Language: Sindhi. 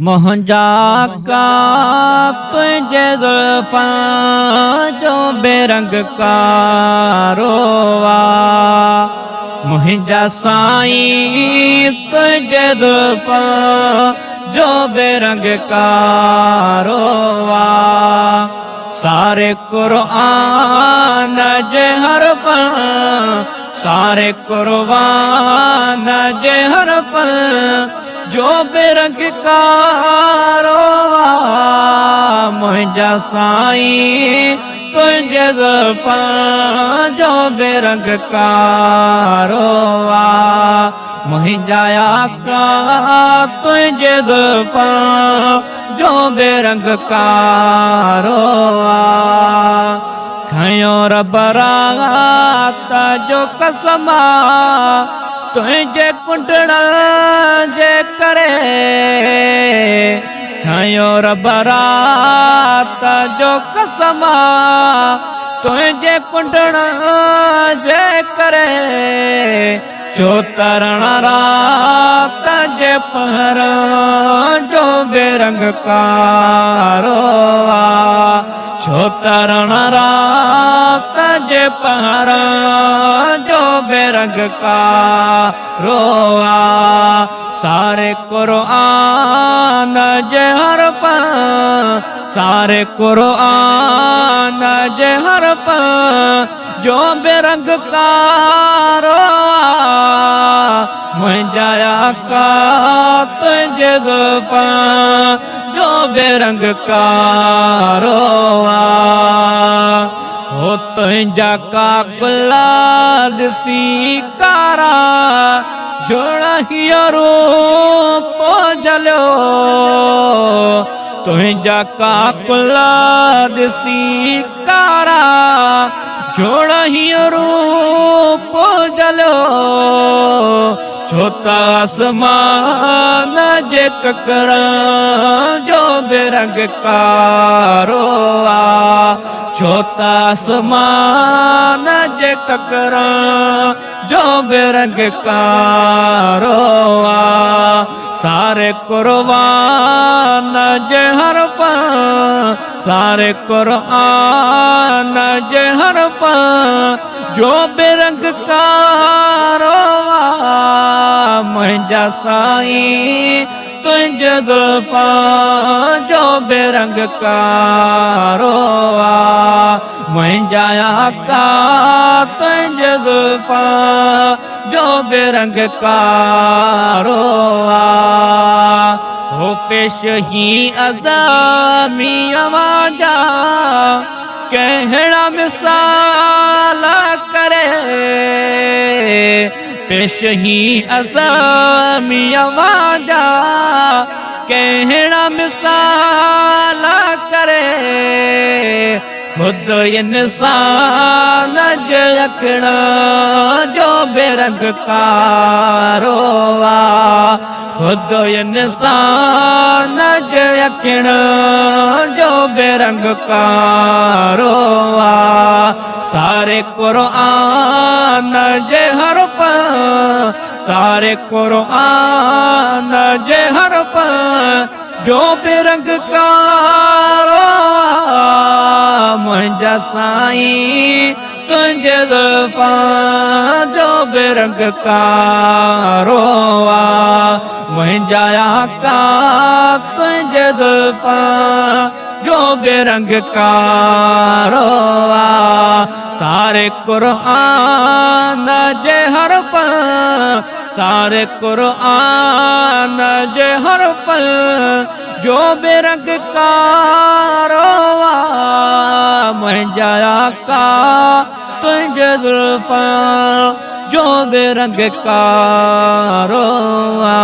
منهنجا آقا تنهنجي زلفن جو بيرنگ ڪارو آ. منهنجا سائين تنهنجي زلفن جو بيرنگ ڪارو آ. ساري قرآن جي حرفن، ساري قربان جي حرفن جو بيرنگ ڪارو آ. منهنجا سائين تنهنجي زلفن جو بيرنگ ڪارو آ. منهنجا آقا تنهنجي زلفن جو بيرنگ ڪارو آ. کنيو رب رات جو قسم آ تنهنجي ڪنڊڙن جي ڪري. کنيو رب رات جو قسم آ تنهنجي ڪنڊڙن جي ڪري. ڇو ترڻ رات جي پهر جو بيرنگ ڪارو آ. ڇو ترڻ رات جي پهر جو بيرنگ ڪارو آ. ساري قرآن جي حرف، ساري قرآن جي حرف جو بيرنگ ڪارو آ. منهنجا آقا تنهنجي زلفن جو بيرنگ ڪارو آ. هو تنهنجا ڪاڪلا ڏسي ڪارا جوڙا هيء روپ جليو. تنهنجا ڪاڪلا ڏسي ڪارا جوڙ هيء روپ جليو. ڇو ته آسمان جي ڪڪرن جو به رنگ ڪارو آ. ڇو ته آسمان جي ڪڪرن جو به رنگ ڪارو آ. ساري قربان جي حرف، ساري قرآن جي حرف جو به رنگ ڪارو آ. منهنجا سائين تنهنجي زلفن جو به رنگ ڪارو آ. منهنجا آقا تنهنجي زلفن جو به رنگ ڪارو آ. هو پيش هي ازمي اوهان جا ڪهڙا مثال ڪري. پيش هي ازمي اوهان جا ڪهڙا مثال ڪري. خود انسان جي اکڙن جو به رنگ ڪارو آ. خود انسان جي اکڙن جو به رنگ ڪارو آ. ساري قرآن جي حرف، ساري قرآن جي حرف جو به رنگ ڪارو آ. منهنجا سائين تنهنجي زلفن جو به رنگ ڪارو آ. منهنجا آقا تنهنجي زلفن جو به رنگ ڪارو آ. ساري قرآن جي حرف، ساري قرآن جي حرف جو به رنگ ڪارو آ. منهنجا آقا تنهنجي زلفن جو به رنگ ڪارو آ.